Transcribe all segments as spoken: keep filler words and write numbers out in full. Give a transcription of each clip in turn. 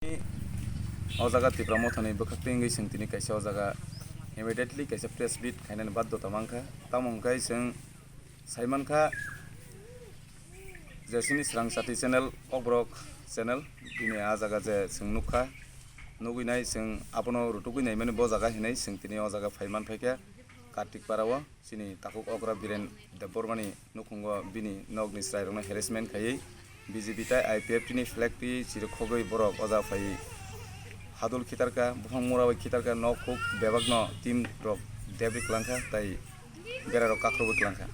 O jaga Tipra Mothani bwkhak twi wngwi chwng tini kaisa o jaga immediately kaisa press meet khainani baddhota mankha. Tamo hwnkhe chwng saimankha je chini Srang Chati channel, Kokborok channel, bini a jaga je chwng nukha, nugwi nai chwng abono rutugwi naimani bo jaga hinwi chwng tini o jaga phaiman phaikha Kartik Para o. Chini takhuk okra Biren Debbarmani nukhungo bini nokni chwrairokno harassment khaiwi B J P tai I P F T ni flag twi chirikhogwi borok o jaga phaiwi hadul khitarkha, buphang mura bai khitarkha, nok huk bebakno team rok debri kwlangkha tai berarok kakrwgwi kwlangkha.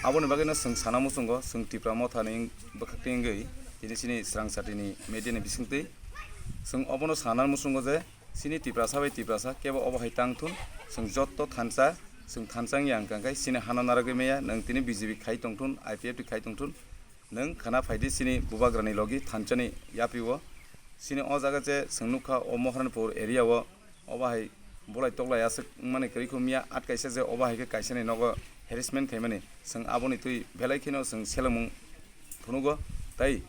Aboni bagwino chwng sana muchungo, chwng Tipra Mothani bwkhak twi wngwi tini chini Srang Chati ni media ni bisingtwi chwng obono sana muchungo je, chini Tiprasa bai Tiprasa kebo obo hai tang thun, chwng jotto thansa, chwng thansa wngya hwnkha khe chini hano narwgwi maya, nwng tini B J P khai tong thun, I P F T khai tong thun, nwng khana phaidi chini bubagrani logi thansani yaprio, chini o jaga je chwng nukha o Moharanpur area o, obo hai bolai toklai aswk wngmani kwrwi kho miya, at kaisa je obo hai khe kaisani nogo harassment khaimani, chwng aboni twi belai kheno chwng selengmung phunugo, tai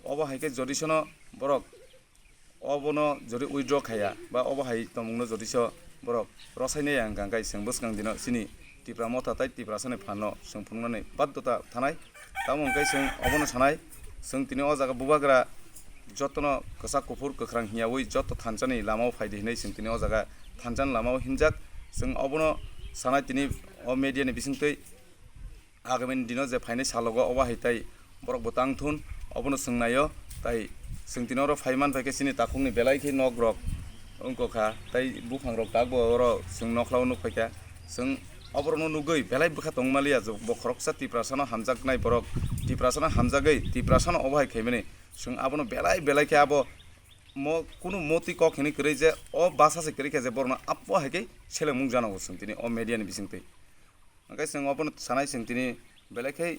obo hai khe jodi sono borok obono jodi withdraw khaiya ba obo hai tongmungno jodi so borok rosai nai ang kang kai chwng bwskang dino chini Tipra Motha tai Tiprasani phanno chwng phunuknani baddhota thanai. Tamo hwnkhe chwng obono sanai, chwng tini o jaga bubagra jotono kwchak kuphur kwkhrang hiyawi joto thansani lamao phaidi hinwi chwng tini o jaga thansani lamao hinjak. Chwng obono sanai tini o media ni bisingtwi agamini dino je phainai salogo obo hai tai borok bo tang thun, obono chwng naio. Tai chwng tini oro phai man phaikhe chini takhukni belai khe nok rok wngkha tai buphang rok takbo oro chwng nokhlao nuk phaikha. Chwng oborokno nugwi belai bwkha tongmaliya, bo khoroksa Tiprasano hamjaknai borok, Tiprasano hamjagwi Tiprasano obo hai khaimani chwng abono belai belai khe abo mo kunu moti kok hinwi kwrwi je o basa se kwrwi kha je borokno abo hai khe selengmung jana o chwng tini o media ni bisingtwi. Hwnkhe chwng obono sanai chwng tini belai khe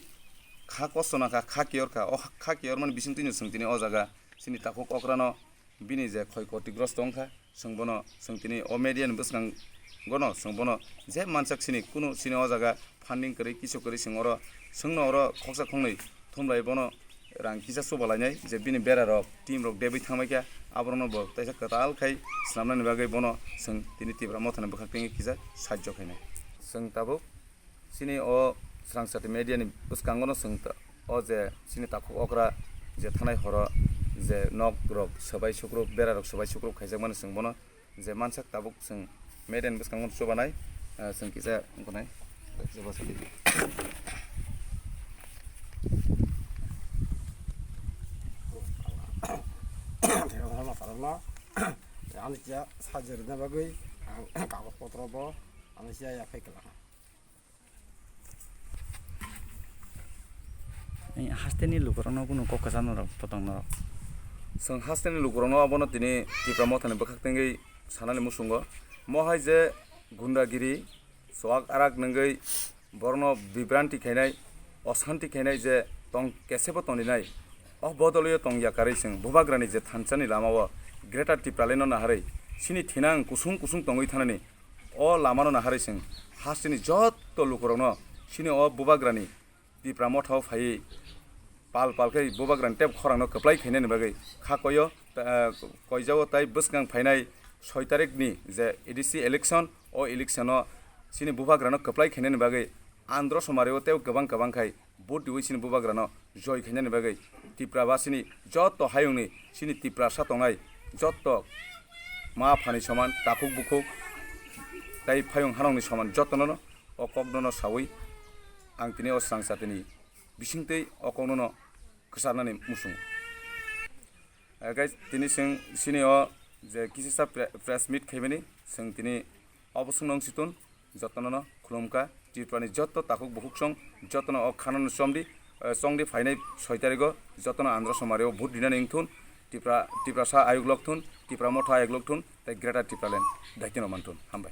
kha kosto nangkha, kha kiyor kha. O kha kiyor mani bisingtwino chwng tini o jaga chini takhuk okrano bini je khoi khoti grosto wngkha, chwng bono chwng tini o media ni bwskangono chwng bono je mansak chini kunu chini o jaga funding kwrwi kisu kwrwi chwng oro chwngno oro khoksa khoknwi thumlai bono rang kisa chubalainai je bini berarok team rok debwi thangbaikha, aborokno bo teisa kwtal khai swnamnani bagwi bono chwng tini Tipra Mothani bwkhak tengwi kisa sahajyo khainai. Chwng tabuk chini o Srang Chati media ni bwskangono chwng ta-, o je chini takhuk okra je thanai horo je nok rok swbai sukruk, berarok swbai sukruk khaijakmani chwng bono je mansak tabuk chwng media ni bwskango chubanai, ah, chwng kisa wngkhanai. Ani siya sajwk rwna bagwi ang kagoj potro bo ani siya yaphai kwlangkha. Hasteni lukurokno kunu kok kwchangno rok, totongno rok. Chwng hasteni lukurokno abono tini Tipra Mothani bwkhak tengwi sanani muchungo. Mo hai je gundagiri, chuak arak nungwi borokno bibranti khainai, osanti khainai je tong kesebo tongrinai. O bodolio tong yakarwi chwng bubagrani je thansani lamao Greater Tipralandno naharwi chini thinang kusung kusung tongwi thanani o lamano naharwi chwng hasteni jotto lukurokno chini o bubagrani Tipra Mothao phaiwi pal pal khe bubagrani tep khorangno kwplai khainani bagwi kha koio, ta-, koijao tai bwskang phainai soi tarikni je A D C election, o electiono chini bubagrano kwplai khainani bagwi andro somario tei kwbang kwbang khai vote riwi chini bubagrano joi khainani bagwi Tiprabasini jotto hayungni chini Tiprasa tongnai jotto ma phani soman, takhuk bukhuk tai phayung hanongni soman jottono o kokno no sawi ang tini o Srang Chatini bisingtwi o kokno no kwcharnani muchungo. Eh, guys, tini chwng chini o je kisisa pre-, press meet khaimani, chwng tini obo chwngno wngsitung, jotono no khulumkha, Tripura ni joto takhuk bukhuk song, jotono o khana no chomdi, eh, chongdi phainai soi tarigo, jotono andro somari o vote rinani wngthun, Tripura, Tiprasa ayuk lokthun, Tipra Motha ayuk lokthun, tei Greater Tipraland daitino manthun. Hambai.